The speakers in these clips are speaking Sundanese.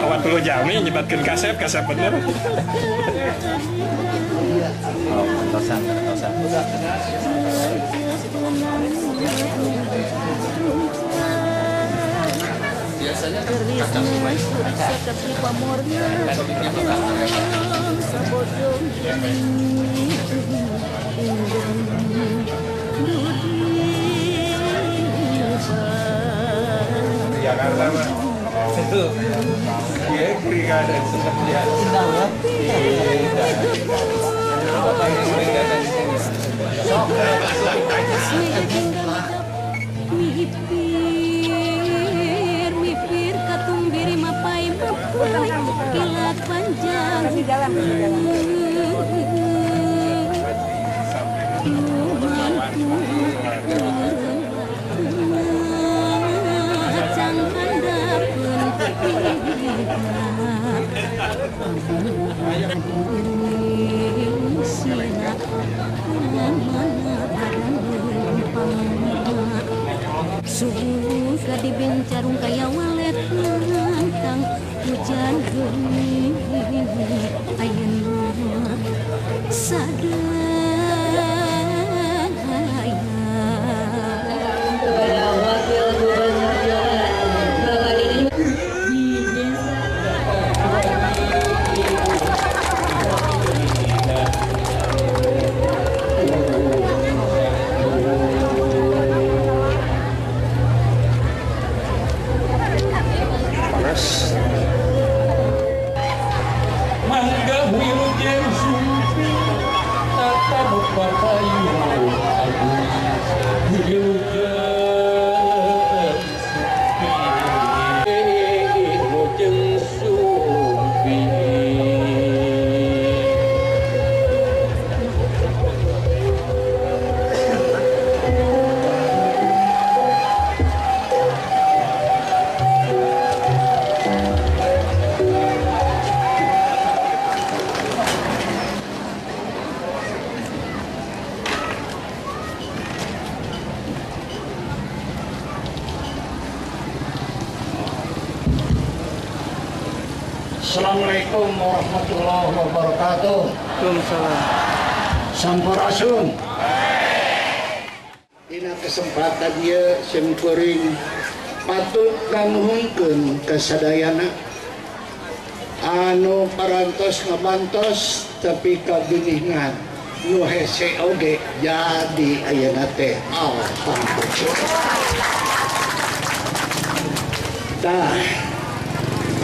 Awat dulu jami nyebatkeun kasep, kasep bener. Oh, antosan, antosan. Biasanya kan kacang semua itu. Jakarta mah. Itu dia keringanan seperti indah ya. Mipir, mipir katumbiri mapai mapai kilat panjang. Suka dibencarung kaya walet nantang hujan geuning ayeuna sadaya. Kepada Wakil Gubernur Jawa Bapak Didi di desa. Panas. Mangga wilujeng sumping tatamu papayu agung wilujeng sumping wilujeng sumping. Assalamualaikum warahmatullahi wabarakatuh. Waalaikumsalam. Sampurasun. Dina kesempatan ieu sim kuring patut nganuhunkeun ka sadayana anu parantos ngabantos tapi kabiningan nu hese oge jadi ayeuna teh alhamdulillah. Tah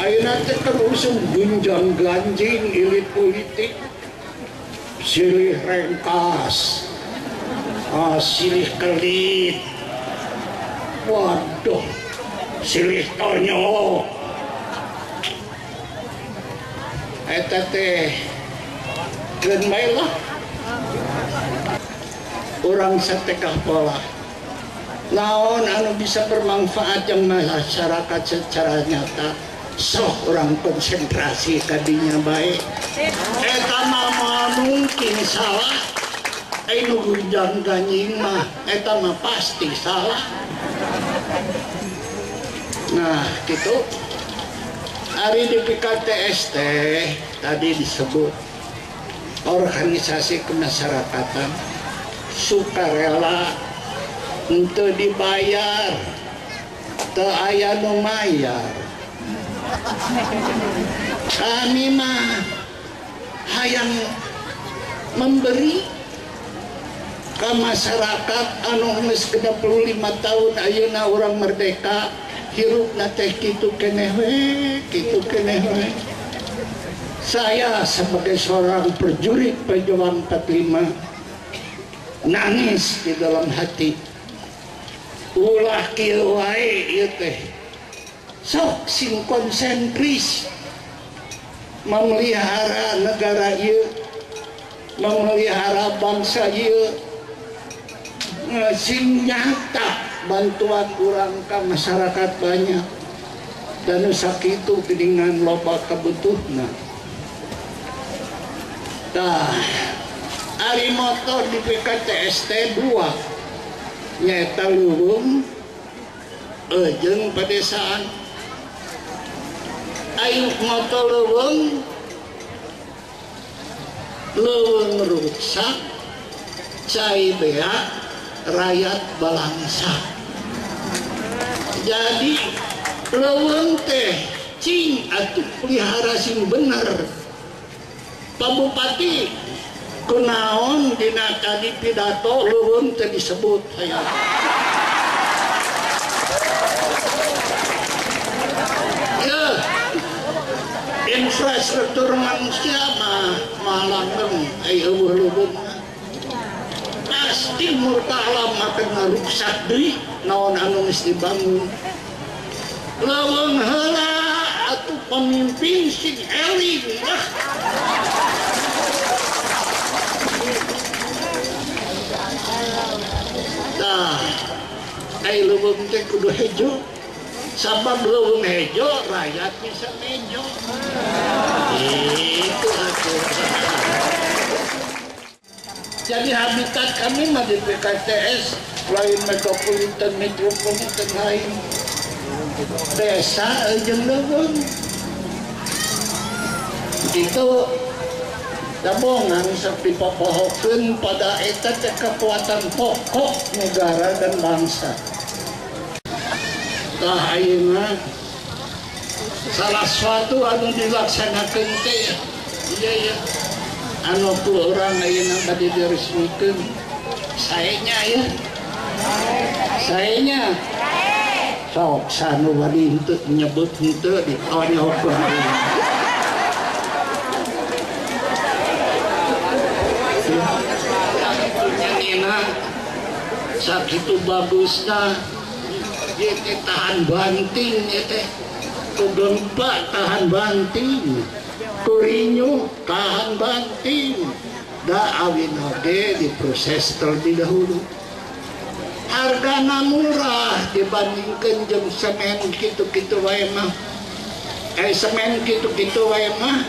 ayeuna teh terusung gunjang ganjing elit politik silih rengkas, silih kelit, waduh silih tonyo eta teh keun bae lah urang satekah pola naon anu bisa bermanfaat yang masyarakat secara nyata. Sok orang konsentrasi kadinya baik eta mah mungkin salah nu gunjang ganjing mah eta mah pasti salah. Nah gitu ari di PKTS teh tadi disebut organisasi kemasyarakatan sukarela untuk dibayar teu aya nu mayar. Kami mah hayang memberi ke masyarakat anu geus 65 tahun ayeuna urang merdeka hirupna teh kitu keneh we, kitu keneh we. Saya sebagai seorang prajurit pejuang 45 nangis di dalam hati. Ulah kieu wae ieu teh. Sok sing konsentris memelihara negara ieu, memelihara bangsa ieu, sing nyata bantuan urang ka masyarakat banyak dan sakitu geuningan loba kabutuhna. Tah, ari motor di PKTST 2 nyaeta leuweung jeung pedesaan. Ayo motor leuweung, leuweung ruksak, cai beak, rakyat balangsa. Jadi leuweung teh cing atuh pelihara sing bener. Pak Bupati kunaon dina tadi pidato leuweung teh disebut saya. Ya, infrastruktur manusia mah malanggeng ai eueuh leuweung. Pasti murka alam akan ngaruksak deui naon anu geus dibangun. Leuweung heula atuh pemimpin sing eling lah. Tah, ai leuweung teh kudu hejo. Sabab leuweung hejo, rakyat bisa mejo. Itu atuh. Jadi habitat kami mah di PKTS lain metropolitan, metropolitan lain. Desa jeung leuweung. Itu dabongan sepi popohokeun pada eta teh kekuatan pokok negara dan bangsa. Tah ayeuna salah suatu anu dilaksanakeun teh iya ya anu ku urang ayeuna bade diresmikeun saenya ya. Saenya. Sok sanu bade henteu nyebut henteu ditonyokeun. Sakitu bagusna ieu teh tahan banting ieu teh ku gempa tahan banting, ku rinyuh tahan banting. Da awin oge diproses terlebih dahulu. Hargana murah dibandingkeun jeung semen kitu-kitu wae mah. Semen kitu-kitu wae mah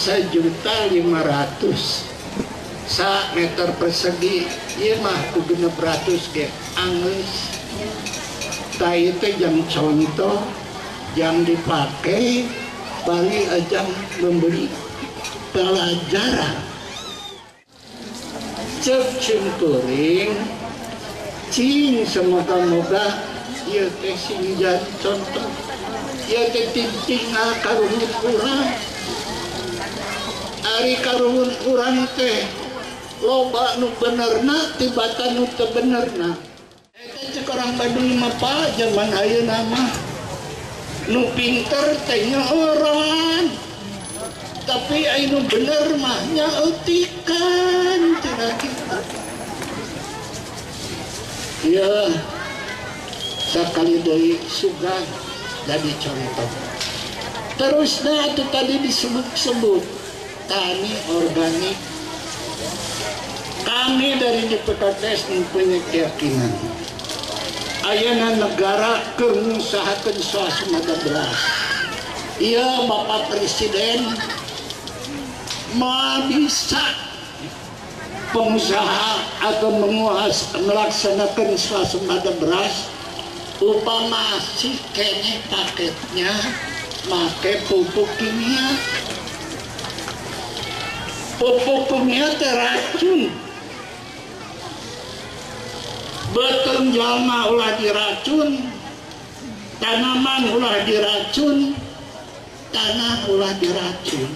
1.500.000 sa meter persegi, ieu mah ku 600 ge anggeus. Tah ieu teh jang contoh yang dipakai bagi ajang memberi pelajaran. Cek cimpuring cing semoga-moga ieu teh sing jadi contoh. Ieu teh tinggal karuhun urang. Ari karuhun urang teh loba nu benerna tibatan nu teu benerna. Eta cek orang Bandung mah Pak zaman ayeuna mah nu pinter teh nyaoran. Tapi aya nu bener mah nyaeutikan cenah kitu. Ya, sakali deui sugan jadi contoh. Terusna atuh tadi disebut-sebut tani organik. Kami dari DPKTS mempunyai keyakinan ayeuna negara keur ngusahakeun swasembada beras. Iya Bapak Presiden mah bisa pengusaha atau melaksanakan swasembada beras upama masih kene paketnya make pupuk kimia. Pupuk kimia teh racun. Beuteung jalma ulah diracun, tanaman ulah diracun, tanah ulah diracun.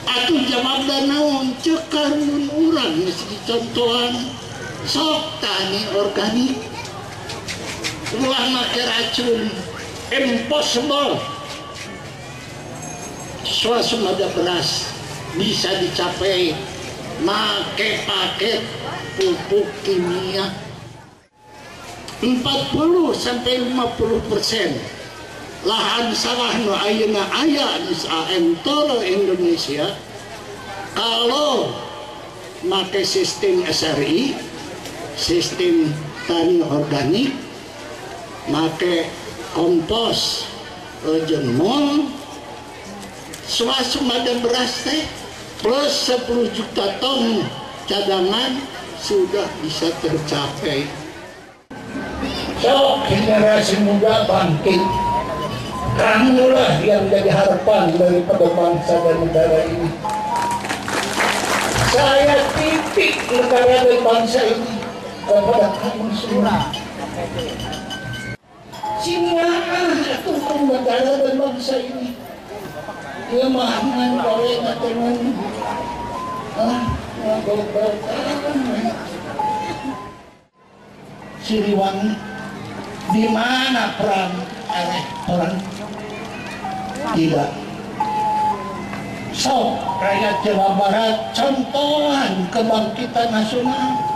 Atuh jawabna naon? Ceuk karuhun urang geus dicontohan sok tani organik ulah make racun. Impossible. Swasembada beras bisa dicapai make paket pupuk kimia. 40 sampai 50% lahan sawah nu ayeuna aya di saentero Indonesia kalau make sistem SRI, sistem tani organik, make kompos jeung mol, swasembada beras teh plus 10 juta ton cadangan sudah bisa tercapai. Sok generasi muda bangkit, kamulah yang jadi harapan daripada bangsa dan negara ini. Saya titip negara dan bangsa ini kepada kamu semua. Singaah itu negara dan bangsa ini. Lemahan oleh teman, Siliwangi, di mana peran orang? Tidak. So, rakyat Jawa Barat contohan kebangkitan nasional.